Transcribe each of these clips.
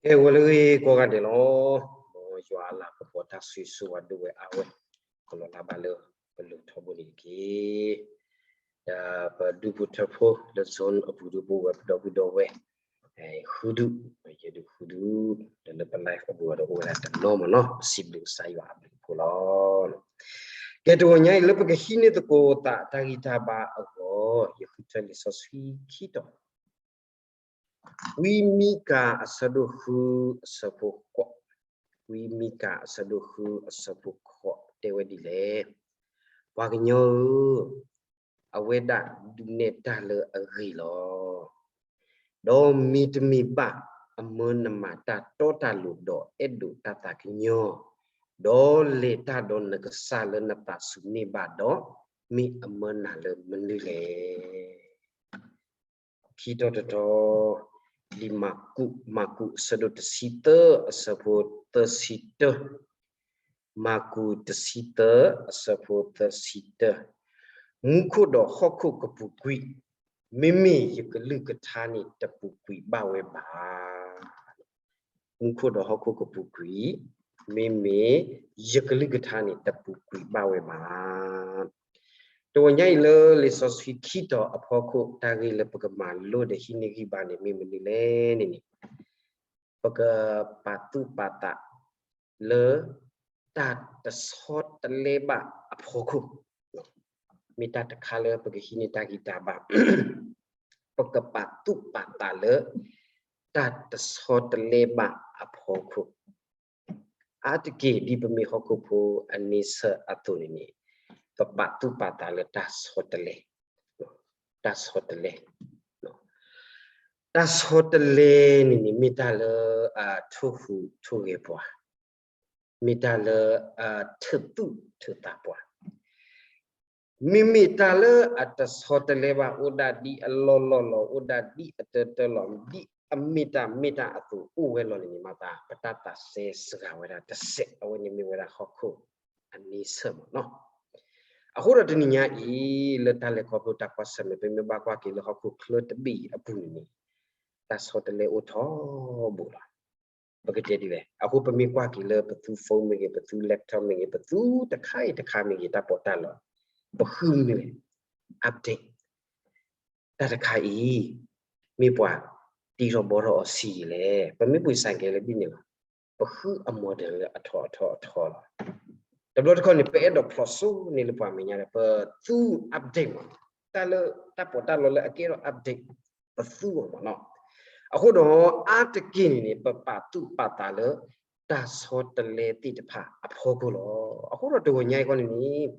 ကဲ ဝဲလၢဂ့ၤကိးဂၤဒဲးလီၤ. မ်ယွၤအလၤကပီၤတၢ်ဆိၣ်ဂ့ၤဆိၣ်ဝါဒိၣ်ဝဲအါဝဲ ကလီၤလၢ်ဘၣ်လၢပလိၤထီဘိန့ၣ်တက့ၢ်. ဒီးပဒူၣ်ဖိထၢဖိလၢ Zoom အပူၤဒုး ပအိၣ်ဝဲပဒီပုၢ်ဒီဝဲၢ် ဃုဒူၣ်, ယဲဒုးဃုဒူၣ်, ဒီးလၢပ live အပူၤဒီးအိၣ်ဝဲဒၣ်တနီၤမ့ၢ်နီၤ, ပစံးဘျုးကစၢ်ယွၤအဘျုးအဖှိၣ်လီၤ. ကဲ တဂီၤညါအံၤလၢပကဟံးန့ၢ်သကိးသးတၢ်ဂံၢ်တၢ်ဘါအဂီၢ်, ယဃုထၢလံာ်စီဆှံခံတီၤ ဝံမံကၤအဆၢဒိၣ်ဃုအဆၢဖိဃိး, ဝံမံကၤအဆၢဒိၣ်ဃုအဆၢဖိဃိး တဲဝဲဒ်လဲၣ်, ပှၤကညီဧၢ, အဝဲဒၣ်ဒုးနဲၣ်တၢ်လၢအဂ့ၤလီၤ. ဒီးမ့တမ့ၢ်ဘၣ်အမၢနမၤတၢ်တီတၢ်လိၤဒီးအဲၣ်ဒိးတၢ်သးကညီၤ, ဒီးလဲၤတၢ်ဒီးနကစၢ်လၢနသးစူၤန့ၢ်ဘၣ်ဒီး, မ့ၢ်အမၢနၤလၢမနုၤလဲၣ်. ခံတီၤတတီၤ, လံာ်မၢ်ကူး, မၢ်ကူးအဆၢဒိၣ်တဆံသၢအဆၢဖိသၢဆံတၢ, မၢ်ကူးတဆံသၢ အဆၢဖိသၢဆံတၢ, မူခိၣ်ဒီးဟီၣ်ခိၣ်ကပူၤကွံာ်, မ့မ့ၢ်ယကလုၢ်ကထါန့ၣ်တပူၤကွံာ်ဘၣ်ဝဲဘၣ်. မူခိၣ်ဒီးဟီၣ်ခိၣ်ကပူၤကွံာ်, မ့မ့ၢ်ယကလုၢ်ကထါန့ၣ်တပူၤကွံာ်ဘၣ်ဝဲဘၣ်. တဂီၤညါအံၤလၢလံာ်စီဆှံခံတီၤအဖီခိၣ် တၢ်ဂ့ၢ်လၢပကမၤလိဒီးဟံးန့ၢ်ဂံၢ်ဘါန့ၣ် မ့ၢ်မနုၤလဲၣ်န့ၣ်န့ၣ်, ပကပာ်သူၣ်ပာ်သးလၢ တၢ်တဆီတလဲဘၣ်အဖီခိၣ်, မ့ၢ်တၢ်တခါလၢပကဟံးန့ၢ်တၢ်ဂံၢ်တၢ်ဘါ, ပကပာ်သူၣ်ပာ်သးလၢ တၢ်တဆီတလဲဘၣ်အဖီခိၣ်, အါတက့ၢ်ဒ်ပမ့ၢ်ဟီၣ်ခိၣ်ဖိအန့ဆၢၣ်အသိးန့ၣ်န့ၣ်, ပပာ်သူၣ်ပာ်သးလၢတၢ်ဆီတလဲ, တၢ်ဆီတလဲ, တၢ်ဆီတလဲန့ၣ်န့ၣ် မ့ၢ်တၢ်လၢအထိၣ်ဟူးထိၣ်ဂဲၤပှၤ, မ့ၢ်တၢ်လၢအထုးသူၣ်ထုးသးပှၤ, မ့မ့ၢ်တၢ်လၢအတဆီတလဲဘၣ် အိၣ်ဒၣ်ဒ်အလီၢ်လီၢ်လီၤ, အိၣ်ဒၣ်ဒ်အတၢတၢလီၤ, ဒ်အမ့ၢ်တၢ်မ့ၢ်တၢ်အသိးအိၣ်ဝဲလီၤန့ၣ်န့ၣ် မၤသး ပတၢ်သးစဲစှၤဝဲဒၣ်တစဲး, အဝဲန့ၣ်မ့ၢ်ဝဲဒၣ်ဟီၣ်ခိၣ်အန့ဆၢၣ်မ့ၢ်နီၤ. အဃိဒီးတနံၤညါအံၤ လၢတၢ်လဲၤခီဖျိတၢ်ကွၢ်ဆၢၣ်မဲာ် ပမ့ၢ်ဘၣ်ကွၢ်က့ၤလၢဟီၣ်ခိၣ်ချၢတဘ့ၣ်အံၤအပူၤန့ၣ်န့ၣ်, တၢ်ဆီတလဲအိၣ်ထီဘိလီၤ. ပကတဲဒ်လဲၣ်, အဃိပမ့ၢ်ကွၢ်က့ၤလၢပသူ phone မ့ၢ်ဂ့ၤ, ပသူ laptop မ့ၢ်ဂ့ၤ, ပသူတခါအံၤတခါမ့ၢ်ဂ့ၤ တၢ်ပီးတၢ်လီ ပဃုမနုၤလဲၣ်, update. တၢ်တခါအံၤ မ့ၢ်ပှၤတံထီၣ်ဘှီထီၣ်အီၤဆံးယံာ်လဲၣ်. ပမ့ၢ်ပှ့ၤစဲးကဲလၢဒ်န့ၣ်လီၤ, ပဃုအ model လၢအထီၣ်အထီၣ်အထီလီၤ. တဘျီတခီၣ်န့ၣ် ပအဲၣ်ဒိးဖျိးစိန့ၢ်လၢပှၤမဲာ်ညါဒီး ပသူ update မး, တၢ်လၢတၢ်ပီးတၢ်လီလၢအကဲထီၣ် update ပသူအီၤမးနီၤ. အဃိဒီးအါတက့ၢ်န့ၣ်န့ၣ် ပပာ်သူၣ်ပာ်သးလၢ တၢ်ဆီတလဲသ့ၣ်တဖၣ်အဖီခိၣ်လီၤ. အဃိဒီးတဂီၤညါအံၤခီန့ၣ်န့ၣ်,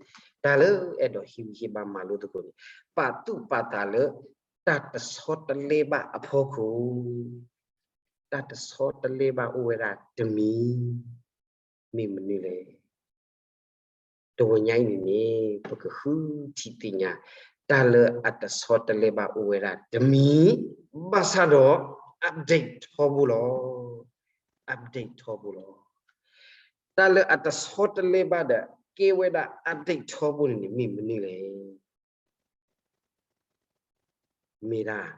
တၢ်လၢအဲၣ်ဒိးဟ့ၣ်ဂံၢ်ဟ့ၣ်ဘါမၤလိသကိးန့ၣ်, ပာ်သူၣ်ပာ်သးလၢ တၢ်တဆီတလဲဘၣ်အဖီခိၣ်, တၢ်တဆီတလဲဘၣ်အိၣ်ဝဲဒၣ်တမံၤ မ့ၢ်မနုၤလဲၣ်. တဂီၤညါအံၤန့ၣ်န့ၣ် ပကဃုထံၣ်သ့ၣ်ညါ တၢ်လၢအတဆီတလဲဘၣ်အိၣ်ဝဲဒၣ်တမံၤ, ဘၣ်ဆၣ်ဒီး update ထီဘိလီၤ. update ထီဘိလီၤ. တၢ်လၢအတဆီတလဲဘၣ်ဒီး ကဲဝဲဒၣ် update ထီဘိန့ၣ်န့ၣ် မ့ၢ်မနုၤလဲၣ်. မ့ၢ်ဒၣ်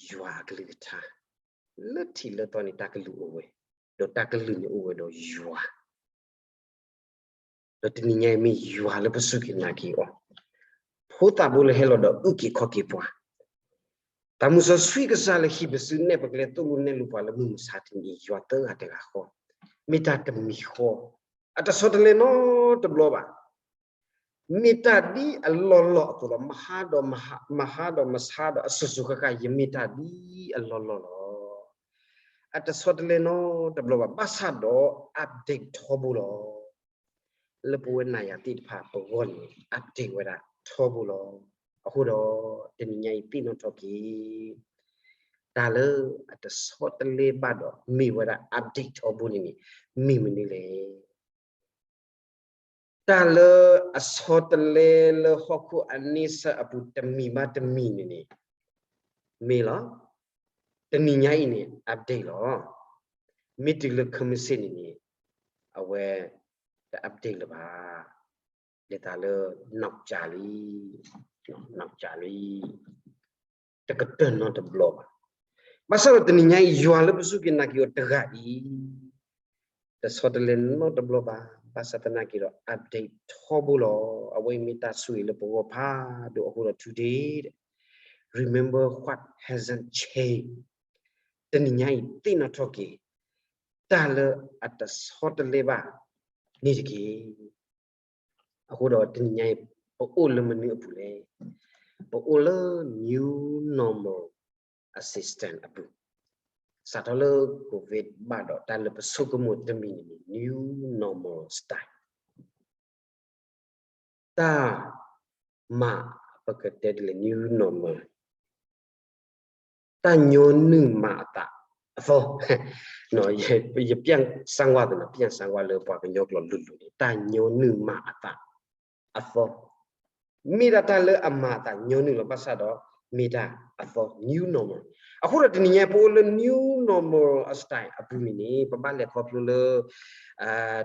ယွၤအကလုၢ်ကထါ, လၢထံးလၢသီန့ၣ် တၢ်ကလုၢ်အိၣ်ဝဲ, ဒီးတၢ်ကလုၢ်န့ၣ်အိၣ်ဝဲဒီးယွၤ, ဒီးတနံၤညါအံၤမ့ၢ်ယွၤလၢပစူၢ်က့ၤနာ်က့ၤအီၤ, ဖိသၣ်ဘိလၢဟဲလီၤဒီးအုၣ်က့ၤခီၣ်က့ၤပှၤ, သးမုၢ်စီဆှံကစၢ်လၢဟံးပစုနဲၣ်ပကျဲ သိၣ်လိနဲၣ်လိပှၤလၢမုၢ်မဆါတနံၤအံၤ ယွၤသၢဂၤတဂၤဃီ, မ့ၢ်တၢ်တမံၤဃီ, အတဆီတလဲနီတဘျီဘၣ်. မ့ၢ်တၢ်ဒ်အလီၢ်လီၢ်အသိးလီၤ. မဟါဒီးမဟါ, မဟါဒီးမဆါဒီးအစိၤစိၤဃၣ်ဃၣ် ယမ့ၢ်တၢ်ဒ်အလီၢ်လီၢ်လီၤ. အတဆီတလဲနီတဘျီဘၣ်, ဘၣ်ဆၣ်ဒီး update ထီဘိလီၤ. လၢပဝဲနၤယၤသ့ၣ်တဖၣ်ပဂီၢ်န့ၣ် update ဝဲဒၣ်ထီဘိလီၤ. အဃိဒီး တနံၤညါအံၤသ့ၣ်နီၣ်ထီၣ်က့ၤ တၢ်လၢအတဆီတလဲဘၣ်ဒီး မ့ၢ်ဝဲဒၣ် update ထီဘိန့ၣ်န့ၣ် မ့ၢ်မနုၤလဲၣ်. တၢ်လၢအဆီတလဲလၢဟီၣ်ခိၣ်အန့ဆၢၣ်အပူၤတမံၤဘၣ်တမံၤန့ၣ်န့ၣ် မ့ၢ်လီၤ. တနံၤညါအံၤန့ၣ် update လီၤ. မ့ၢ်တုၤလၢခဲမုၢ်ဆ့ၣ်န့ၣ်န့ၣ် အဝဲတ update လၢၤဘၣ်. ဒ်သိးလၢ နောက်ကျလံ, နောက်ကျလံ. တကတၢၢ်နီတဘျီဘၣ်. ဘၣ်ဆၣ်ဒီးတနံၤညါအံၤ ယွၤလၢပစူၢ်က့ၤနာ်က့ၤအီၤတဂၤအံၤ တဆီတလဲနီတဘျီဘၣ်. ဘၣ်ဆၣ်သနာ်က့ဒီး update ထီဘိလီၤ. အဝဲအံၤမ့ၢ်တၢ်ဆိၣ်ဂ့ၤလၢပဂီၢ်ဖးဒိၣ်အဃိဒီး today remember what hasn't changed. တနံၤညါအံၤသ့ၣ်နီၣ်ထီၣ်က့ၤ တၢ်လၢအတဆီတလဲဘၣ်န့ၣ်တက့ၢ်. အဃိဒီးတနံၤညါအံၤ ပအိၣ်လၢမနုၤအပူၤလဲၣ်. ပအိၣ်လၢ new normal system အပူၤ, စးထီၣ်လၢ COVID ဘၣ်ဒီး တၢ်လၢပဆိကမိၣ်တမံၤန့ၣ် new normal style တၢ်မၤ ပကတဲဒ်လဲၣ် new normal တၢ်ညီနုၢ်မၤအသးအသီ, ယပျၢ်စၢ်ဝါသနာ် ပျၢ်စၢ်ဝါလၢပှၤကညီကျိာ်လိၤလိၤန့ၣ် တၢ်ညီနုၢ်မၤအသးအသီ, မ့ၢ်ဒၣ်တၢ်လၢအမၤအသးညီနုၢ်လီၤ. ဘၣ်ဆၣ်ဒီး မ့ၢ်ဒၣ်အသီ new normal. အဃိဒီးတနံၤညါ ပအိၣ်လၢ new normal style အပူၤန့ၣ်န့ၣ် ပဘၣ်လဲၤခီဖျိလၢ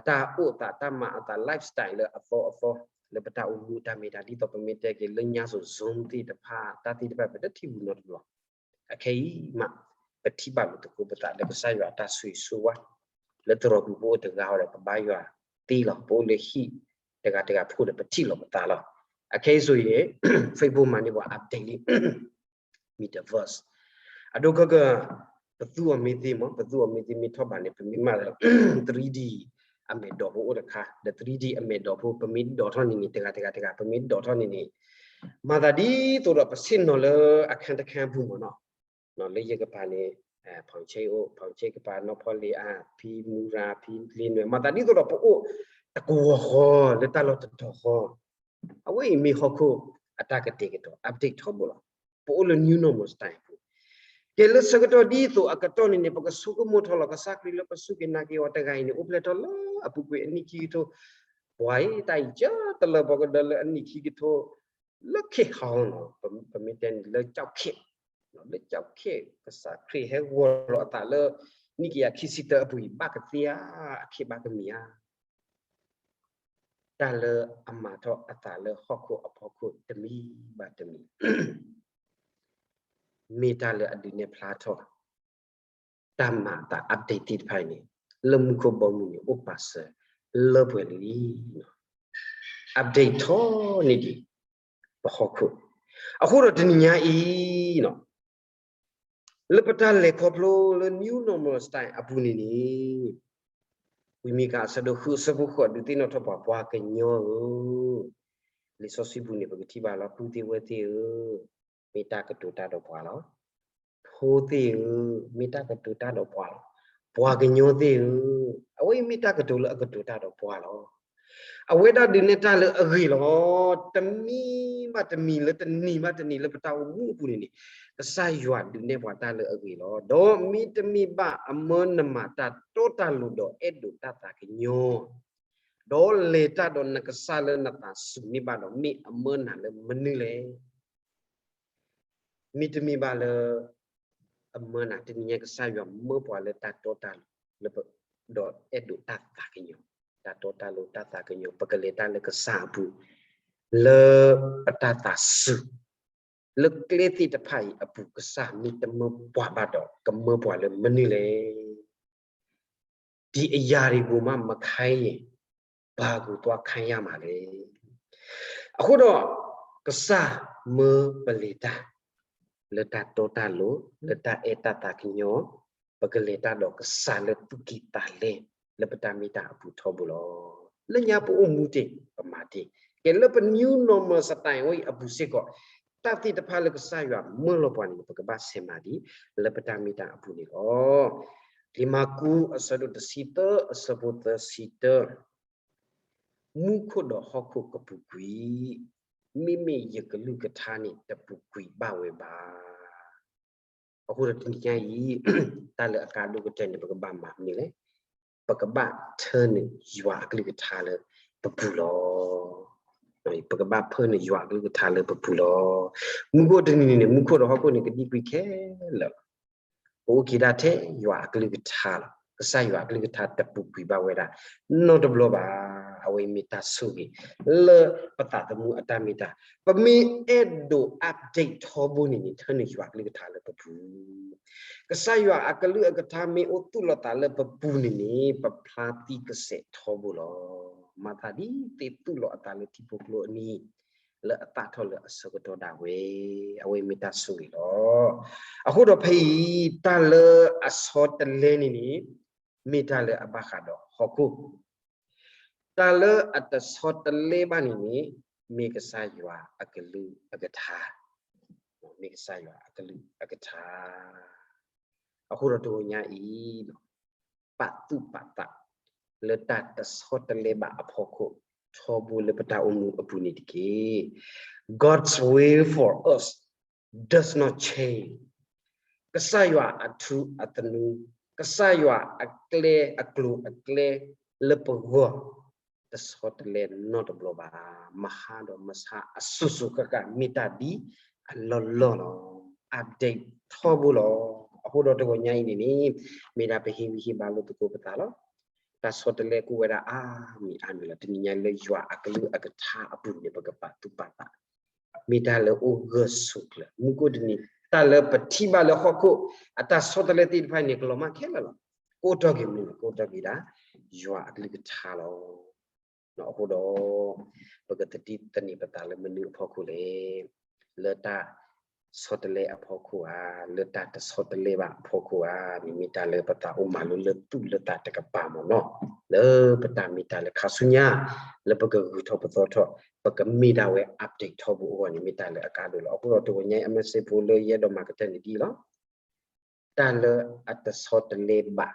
တၢ်အိၣ်သး တၢ်မၤအသး lifestyle လၢအသီအသီ လၢပတၢ်အိၣ်မူတၢ်မ့ၢ်တၢ် ဒ်သိးပမ့ၢ်တဲက့ၤလၢညါစိၤ Zoom သ့ၣ်တဖၣ် တၢ်သ့ၣ်တဖၣ် ပတထံၣ်ဘူးနီတဘျီ. အခဲအံၤမး ပထံၣ်ဘၣ်လိာ်သကိးပသးလၢကစၢ်ယွၤအတၢ်ဆိၣ်ဂ့ၤဆိၣ်ဝါ လၢသရိာ်ပူၤပအိၣ်တဂၤဃီဒီး ပဘါယွၤသ့လီၤ. ပအိၣ်လၢဟံၣ်တဂၤတဂၤဖိဒီး ပထံၣ်လိာ်ပသးလီၤ. အခဲအံၤဆိအံၤန့ၣ် Facebook မၤန့ၢ်ပှၤ update လံ metaverse အဒိခဲက ပသူအီၤမ့ၢ်သ့မး ပသူအီၤမ့ၢ်သ့မ့ၢ်ထီၣ်ဘးန့ၣ် ပမ့ၢ်မၤလၢ three D အမဲာ်ဒိးဖိအိၣ်တခါ ဒီး three D အမဲာ်ဒိးဖိ ပမ့ၢ်ဒိးထီၣ်န့ၣ်န့ၣ် တဂၤတဂၤတဂၤ ပမ့ၢ်ဒိးထီၣ်န့ၣ်န့ၣ် မၤသးဒ်သိးဒီးပဆ့ၣ်နီၤလၢအခန်းတခန်းအပူၤမးနီၤ, လၢယကပၤန့ၣ် ဖောင်ချိတ်အိၣ် ဖောင်ချိတ်ကပၤ နီၢ်ဖီလ့အါ ဖံမူရၤ ဖံလ့နွဲၣ် မၤသးဒ်သိးဒီးပအိၣ်တကဝီၤဃီ လၢတၢ်လီၢ်တတီၤဃီ အဝဲအံၤမ့ၢ်ဟီၣ်ခိၣ်အတၢ်ကတဲာ်ကတီၤ update ထီဘိလီၤ. ပအိၣ်လၢ new normal style အပူၤ, ကဲလၢဆၢကတီၢ်ဒ်သိးအကတီၢ်န့ၣ်န့ၣ် ပကဆိကမိၣ်ထီၣ်လီၤ ကစၢ်ခရံာ်လၢပစူၢ်က့ၤနာ်က့ၤအီၤတဂၤအံၤန့ၣ် အိၣ်ဖျဲၣ်ထီၣ်လၢအပူၤကွံာ်အနံၣ်ခံကထိ, ပှၤအံၤတၢ်အံၤကတလၢၤပှၤကဒီးလၢအနံၣ်ခံကထိ လၢခ့ၣ်ဟီနီၤ, ပမ့ၢ်တဲန့ၣ်လၢကၠီၣ်ခ့ၣ်, လၢကၠီၣ်ခ့ၣ် ကစၢ်ခရံာ်ဟဲဂီၤလီၤအသးလၢ နံၣ်ကယၤခံဆံတၢအပူၤအံၤ ဘၣ်ကသ့ဧါ, အခ့ဘၣ်ကမံၤဧါ. တၢ်လၢအမၤထီၣ်အသးလၢဟီၣ်ခိၣ်အဖီခိၣ်တမံၤဘၣ်တမံၤ မ့ၢ်တၢ်လၢအဒုးနဲၣ်ဖျါထီၣ် တၢ်မၤအသး update သ့ၣ်တဖၣ်အံၤန့ၣ် လၢမူခိၣ်ဘီမုၢ်န့ၣ် အိၣ်ပာ်စၢၤလၢပှဲၤလံ. update ထီၣ်န့ၢ်ဒံး ပဟီၣ်ခိၣ်, အဃိဒီးတနံၤညါအံၤ လၢပတၢ်လဲၤခီဖျိလၢ new normal style အပူၤန့ၣ်န့ၣ်, ဝံမံကၤအဆၢဒိၣ်ဃုအဆၢဖိဃိး ဒုးသ့ၣ်နီၣ်ထီၣ်ပှၤ ပှၤကညီဧၢ, လံာ်စီဆှံပူၤန့ၣ် ပကထံၣ်ဘၣ်လီၤ ပုၢ်သ့ၣ်ဝဲၢ်သ့ၣ်ဧၢ, မ့ၢ်တၢ်ကတိၤတၢ်ဒီးပှၤလီၤ. ဖိသ့ၣ်ဧၢ, မ့ၢ်တၢ်ကတိၤတၢ်ဒီးပှၤလီၤ. ပှၤကညီသ့ၣ်ဧၢ, အဝဲအံၤမ့ၢ်တၢ်ကတိၤလၢအကတိၤတၢ်ဒီးပှၤလီၤ. အဝဲဒၣ်ဒုးနဲၣ်တၢ်လၢအဂ့ၤလီၤ. တမံၤဘၣ်တမံၤလၢတနံၤဘၣ်တနံၤလၢပတၢ်အိၣ်မူအပူၤန့ၣ်န့ၣ်, ကစၢ်ယွၤဒုးနဲၣ်ပှၤတၢ်လၢအဂ့ၤလီၤ. ဒီးမ့တမ့ၢ်ဘၣ်အမၢနမၤတၢ်တီတၢ်လိၤဒီးအဲၣ်ဒိးတၢ်သးကညီၤ, ဒီးလဲၤတၢ်ဒီးနကစၢ်လၢနသးစူၤန့ၢ်ဘၣ်ဒီး မ့ၢ်အမၢနၤလၢမနုၤလဲၣ်. မ့တမ့ၢ်ဘၣ်လၢ အမၢနၤ တနံၤညါကစၢ်ယွၤမၢပှၤလၢတၢ်တီတၢ်လိၤ ဒီးအဲၣ်ဒိးတၢ်သးကညီၤ, တၢ်တီတၢ်လိၤတၢ်သးကညီၤ ပကလဲၤတၢ်လၢကစၢ်အပူၤ လၢပတၢ်သးစူၤ လၢကျဲသ့ၣ်တဖၣ်အံၤအပူၤ ကစၢ်မ့ၢ်တမၢပှၤဘၣ်ဒီး ကမၢပှၤလၢမနုၤလဲၣ်. ဒီအရာတွေကိုမှ မခိုင်းရင် ဘာကိုသွားခိုင်းရမှာလဲ. အဃိဒီး ကစၢ်မၢပလဲၤတၢ် လၢတၢ်တီတၢ်လိၤ လၢတၢ်အဲၣ်တၢ်သးကညီၤ, ပကလဲၤတၢ်ဒီးကစၢ်လၢသူၣ်ကံၢ်သးလဲ လၢပတၢ်မ့ၢ်တၢ်အပူၤထီဘိလီၤ. လၢညါပအိၣ်မူတ့ၢ် ပမၤတ့ၢ်, ကဲလၢပ new normal style ဝဲအံၤအပူၤစ့ၢ်ကီး တၢ်သ့ၣ်တဖၣ်လၢကစၢ်ယွၤမၢလီၤပှၤန့ၣ် ပကဘၣ်ဆဲးမၤဒံး လၢပတၢ်မ့ၢ်တၢ်အပူၤန့ၣ်လီၤ. လံာ်မၢကူးအဆၢဒိၣ်တဆံသၢအဆၢဖိသၢဆံတၢ, မူခိၣ်ဒီးဟီၣ်ခိၣ်ကပူၤကွံာ်, မ့မ့ၢ်ယကလုၢ်ကထါန့ၣ်တပူၤကွံာ်ဘၣ်ဝဲဘၣ်. အဃိဒီးတနံၤညါအံၤ တၢ်လၢအကါဒိၣ်ကတၢၢ်န့ၣ် ပကဘၣ်မၤမနုၤလဲၣ်. ပကဘၣ်ထၢနုာ်ယွၤအကလုၢ်ကထါလၢပပူၤလီၤ. ပကဘၣ်ထၢနုာ်ယွၤအကလုၢ်ကထါလၢပပူၤလီၤ. မူခိၣ်တနံၤန့ၣ် မူခိၣ်ဒီးဟီၣ်ခိၣ်န့ၣ် ကဒံကွံာ်ခဲလၢာ်လီၤ. ပအိၣ်က့ၤဒၣ်ထဲယွၤအကလုၢ်ကထါလီၤ. ကစၢ်ယွၤအကလုၢ်ကထါတပူၤကွံာ်ဘၣ်ဝဲဒၣ် နီတဘျီဘၣ်. အဝဲမ့ၢ်တၢ်ဆိၣ်ဂ့ၤ လၢပသးသမူအတၢ်မ့ၢ်တၢ်, ပမ့ၢ်အဲၣ်ဒိး update ထီဘိန့ၣ်န့ၣ် ထၢနုာ်ယွၤအကလုၢ်ကထါလၢပပူၤ, ကစၢ်ယွၤအကလုၢ်အကထါမ့ၢ်အိၣ်သူၣ်လီၤသးလၢပပူၤန့ၣ်န့ၣ် ပဖျါသံကစဲးထီဘိလီၤ. မၤသးဒ်သ့ၣ်သူၣ်လီၤအသးလၢထံဖိကျိအနံၤ လၢအသၣ်ထီၣ်လၢအဆၢကတီၢ်ဒၣ်ဝဲ, အဝဲမ့ၢ်တၢ်ဆိၣ်ဂ့ၤလီၤ. အဃိဒီးဖဲအံၤ တၢ်လၢအဆီတလဲန့ၣ်န့ၣ် မ့ၢ်တၢ်လၢအဘၣ်ဃးဒီးဟီၣ်ခိၣ်, တၢ်လၢအတဆီတလဲဘၣ်န့ၣ်န့ၣ် မ့ၢ်ကစၢ်ယွၤအကလုၢ်အကထါ, မ့ၢ်ကစၢ်ယွၤအကလုၢ်အကထါ. အဃိဒီးတဂီၤညါအံၤ ပာ်သူၣ်ပာ်သး လၢတၢ်တဆီတလဲဘၣ်အဖီခိၣ် ထီဘိလၢပတၢ်အိၣ်မူအပူၤန့ၣ်တက့ၢ်. God's will for us does not change. ကစၢ်ယွၤအထူအသနူ, ကစၢ်ယွၤအကျဲအကျိၤအကျဲလၢပဂီၢ် တဆီတလဲနီတဘျီဘၣ်. မဟါဒီးမဆါအစိၤစိၤဃၣ်ဃၣ် မ့ၢ်တၢ်ဒ်အလီၢ်လီၢ်လီၤ. update ထီဘိလီၤ. အဃိဒီးတဂီၤညါအံၤန့ၣ်န့ၣ် မ့ၢ်ဒၣ်ပဟ့ၣ်ဂံၢ်ဟ့ၣ်ဘါလိာ်သကိးပသးလီၤ. တၢ်ဆီတလဲကအိၣ်ဝဲဒၣ်အါမံၤအါမံၤလီၤ. တနံၤညါလၢယွၤအကလုၢ်အကထါအပူၤန့ၣ် ပကပာ်သူၣ်ပာ်သး မ့ၢ်တၢ်လၢအိၣ်ဂၢၢ်ဆိးကျၢၤ, မူခိၣ်တနံၤ တၢ်လၢပထံၣ်ဘၣ်လၢဟီၣ်ခိၣ် အတၢ်ဆီတလဲသ့ၣ်တဖၣ်န့ၣ် ကလီၤမၢ်ခဲလၢာ်လီၤ. ကအိၣ်ထီၣ်က့ၤမနုၤလဲၣ်, ကအိၣ်ထီၣ်က့ၤဒၣ် ယွၤအကလုၢ်ကထါလီၤ. အဃိဒီး ပကသတိသန့ၤပသးလၢမနုၤအဖီခိၣ်လဲၣ်, လၢတၢ်ဆီတလဲအဖီခိၣ်ဧါ, လၢတၢ်တဆီတလဲဘၣ်အဖီခိၣ်ဧါ, မ့မ့ၢ်တၢ်လၢပသးအိၣ်မၤလိလၢသူၣ်လၢသးတကပၤမ့ၢ်နီၤ, လၢပတၢ်မ့ၢ်တၢ်လၢခါဆူညါ လၢပကဂုၤထီၣ်ပသီထီၣ် ပကမ့ၢ်ဒၣ်ဝဲ update ထီဘိအဂီၢ်န့ၣ် မ့ၢ်တၢ်လၢအကါဒိၣ်လီၤ. အဃိဒီးတဂီၤညါအံၤ အမ့ၢ်စ့ဖိလၢယအဲၣ်ဒိးမၤကတၢၢ်န့ၣ်ဒ်အံၤလီၤ. တၢ်လၢအတဆီတလဲဘၣ်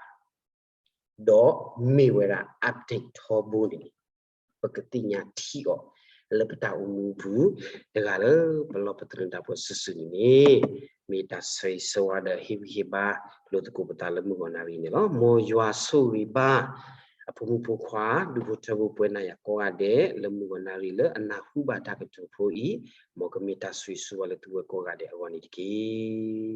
ဒီးမ့ၢ်ဝဲဒၣ် update ထီဘိန့ၣ် ပကသ့ၣ်ညါထံအီၤ လၢပတၢ်အိၣ်မူပူၤ တဂၤလၢပလီၢ်ပသနၢၣ်တၢ်ပှဲၤစုာ်စုာ်န့ၣ်န့ၣ် မ့ၢ်တၢ်ဆၢဂ့ၤဆၢဝါဒီးဟ့ၣ်ဂံၢ်ဟ့ၣ်ဘါလိာ်သကိးပသးလၢမုၢ်ဂီၤနၣ်ရံၣ်န့ၣ်လီၤ. မ်ယွၤဆိၣ်ဂ့ၤဘၣ် အဖိမုၣ်ဖိခွါ ဒူဖိထၢဖိပှဲၤနၤယၤကိးဂၤဒဲး လၢမုၢ်ဂီၤနၣ်ရံၣ်လၢအနၢ်ဟူဘၣ်တၢ်ကတိၤဖိအံၤ, မ်ကမ့ၢ်တၢ်ဆိၣ်ဂ့ၤဆိၣ်ဝါလၢသုဝဲကိးဂၤဒဲးအဂီၢ်န့ၣ်တက့ၢ်.